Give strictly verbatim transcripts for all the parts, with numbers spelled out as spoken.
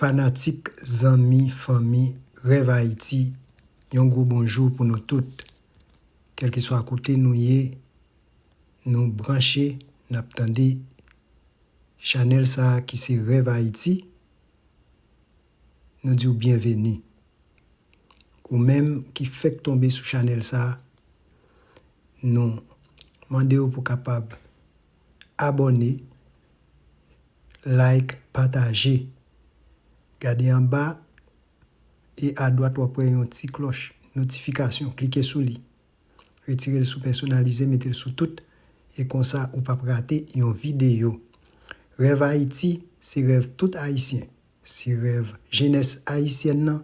Fanatik, zanmi, fanmi, Rèv Ayiti, yon gwo bonjou pou nou tout. Kèlkeswa kote nou ye, nou branche, n ap tande chanèl sa a ki se Rèv Ayiti. Nou di w byenveni. Ou menm ki fèk tonbe sou chanèl sa a, nou mande w pou kapab abòne, like, pataje. Gade anba e adwat w ap wè yon ti klòch notifikasyon, klike sou li. Retire l sou pèsonalize, mete l sou tout, e konsa ou p ap rate yon videyo. Rèv Ayiti se rèv tout Ayisyen. Se rèv jenès ayisyèn nan,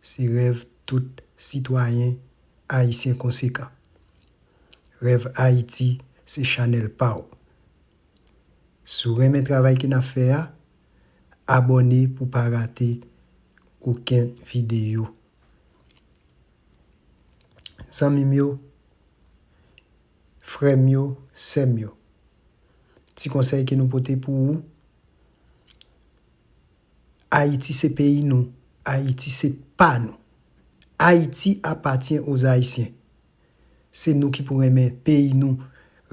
se rèv tout sitwayen ayisyen konsekan. Rèv Ayiti se chanèl pa w. Si w renmen travay ke n ap fè a, abòne pou w pa rate okenn videyo. Zanmi m yo, frè m yo, sè m yo, ti konsèy ke nou pote pou ou, Ayiti se peyi nou. Ayiti se pa nou. Ayiti apatyen oz Ayisyen. Se nou ki pou renmen peyi nou,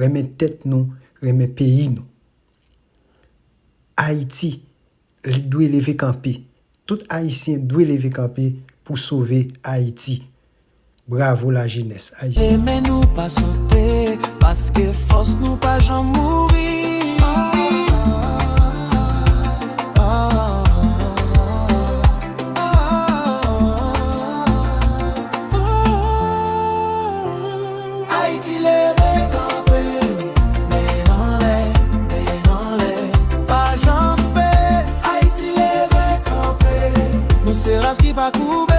renmen tèt nou, renmen peyi nou. Ayiti, li dwe leve kanpe. Tout Ayisyen dwe leve kanpe pou sove Ayiti. Bravo lajenès ayisyèn. Enben nou pa sote, paske fòs nou pa janm mouri. Ayiti leve kanpe, men anlè, men anlè, pa janm pe. Ayiti leve kanpe, nou se ras ki pa koube.